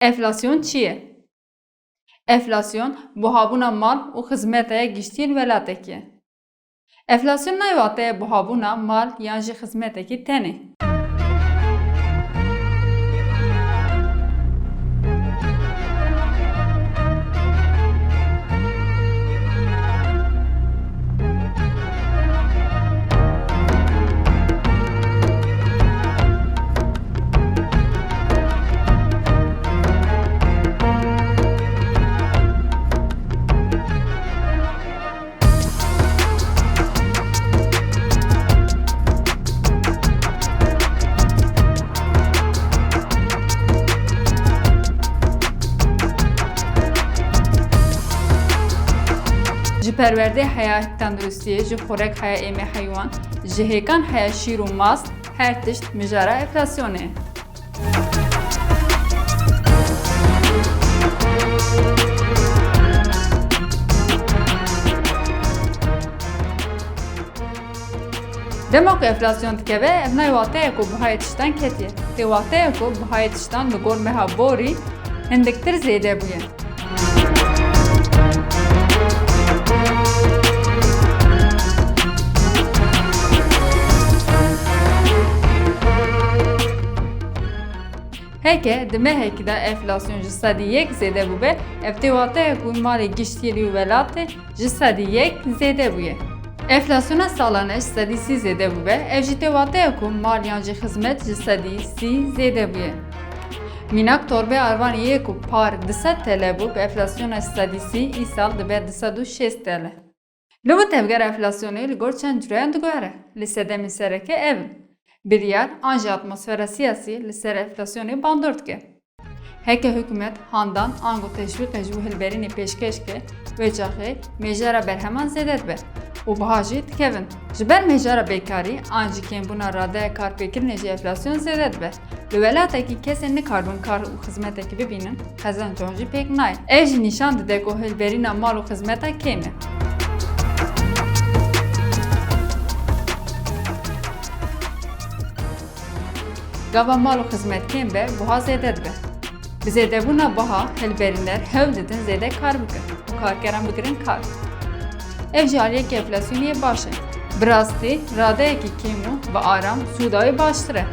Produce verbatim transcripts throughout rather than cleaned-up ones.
Enflasyon çi ye? Enflasyon, buhabûna mal û xizmeta ye giştî li welatekî. Enflasyon nayê wateye buhabûna mal yan jî xizmetekî tenê. Ji perwerdê heya tenduristiyê, ji xurek heya êmê heywan, ji hêkan heya şîr û mast, her tişt mijara enflasyonê. Dema ku enflasyon dikeve, ev nayê wateye ku bihayê tiştan ketiye. Tê wateye ku bihayê tiştan li gor meha borî hindiktir zêde bûye. Heke di mehekî de enflasyon ji sedî yek zêde bûbe, ev tê wateye ku malê giştî li welatê ji sedî yek zêde bûye. Enflasyona salane ji sedî sî zêde bûbe, ev jî tê wateye ku mal yan jî xizmet ji sedî sî zêde bûye. Mînak torbê arvanê yê ku par du sed T L bû, bi enflasyona ji sedî sî îsal dibe du sed û şêst T L. Li vê tevgera enflasyonê li gor çend ciroyan diguhere? Li sedemên sereke ev in. Biryar an jî atmosfera siyasî li ser enflasyonê bandor dike. Heke hikûmet handan ango teşwîqê ji bo hilberînê pêşkêş ke, wê çaxê mêjara berheman zêde dibe û biha jî dikevin. Ji ber mêjara bêkarî an jî kêmbûna radeya karpêkirinê jî enflasyon zêde dibe. Li welatekî kesên nikarbin kar û xizmetekî bibînin, qezencan jî pêk nayê. Ev jî nîşan dide ku hilberîna mal û xizmeta kêm e. Gava mal û xizmet kêm be, buha zêde dibe. Bi zêdebûna buha, hilberîner hewl didin zêde kar bikin û karkeran bigirin kar. Ev jî aliyekî enflasyonî yê baş e. Bi rastî, radeyekî kêm û bi aram sûda wê baştir e.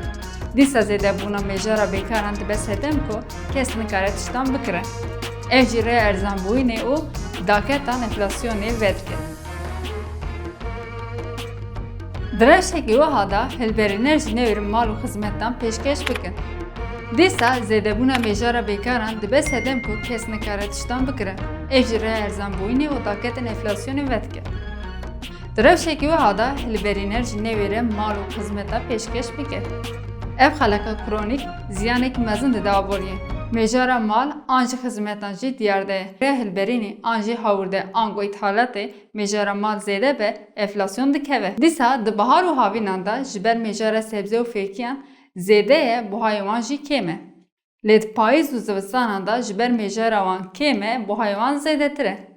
Dîsa zêdebûna mêjara bêkaran dibe sedem ku kes nikare tiştan bikire. Ev jî rêya erzanbûyînê û daketan enflasyonê vedike. Di rewşekî wiha de hilberîner jî newêrin mal û xizmetan pêşkêş bikin. Dîsa zêdebûna mêjara bêkaran dibe sedem ku kes nikare tiştan bikire. Ev jî rêya erzanbûyînê û daketên enflasyonê vedike. Di rewşekî wiha de hilberîner jî newêre mal û xizmeta pêşkêş bike. Ev xeleka kronîk ziyanekî mezin dide aboriyê. Mêjara mal an jî xizmetan jî diyar de ye. Rêya hilberînê an jî hawirde ango îthalatê mêjara mal zêde be, enflasyon dikeve. Dîsa di bahar û havînan de ji ber mêjara sebze û fêkiyan zêde ye, buhayê wan jî kêm e. Lê di payîz û zivistanan de ji ber mêjara wan kêm e, buhayê wan zêdetir e.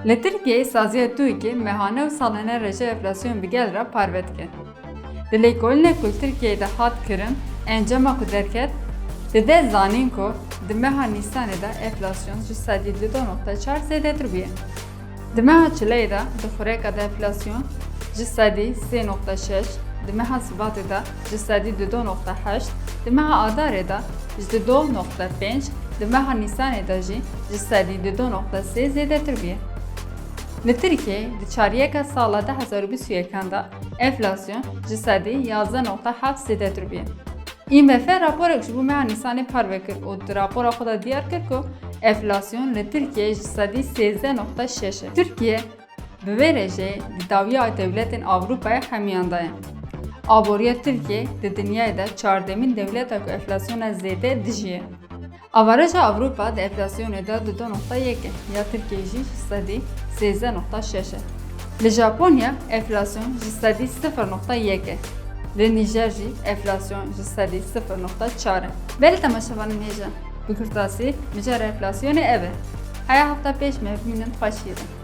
Li Tirkiyeyê saziya TUİKê mehane û salane rêjeya enflasyonê bi gel re parve dike. Di lêkolînek ku li Tirkiyeyê de hat kirin, encama ku derket, dide zanîn ku di meha Nîsanê de enflasyon ji sedî du nokta çar zêdetir bûye. Di meha Çileyê de di xureka de enflasyon ji sedî sê nokta şeş, di meha Sibatê de ji sedî du nokta heşt, di meha Adarê de ji du nokta pênc, di meha Nîsanê de jî ji sedî du nokta sê zêdetir bûye. Li Tirkiyeyê di çaryeka sala du hezar û bîst û yekan de enflasyon ji sedî yazdeh nokta heft zêdetir bûye. IMF raporek ji bo meha Nîsanê parve kir û di rapora xwe de diyar kir ku enflasyon li Tirkiyeyê ji sedî sêzdeh nokta şeş e. Tirkiye bi vê rêjeyê di dawiya dewletên Ewropayê hemiyan de ye. Aboriya Tirkiyeyê di dinyayê de çardemîn dewleta ku enflasyona zêde dijî ye. Avareja Ewropa di enflasyonê de du nokta yek e, ya Tirkiyeyê jî ji sedî sêzdeh nokta şeş e. Li Japonya enflasyon ji sedî sifir nokta yek e. Lê nîjer jî enflasyon ji sedî sifir nokta çar e. Belê temaşevanên hêja, bi kurtasî mijar enflasyonê ev e. Heya hefta pêş me bimînin xweşiyê de.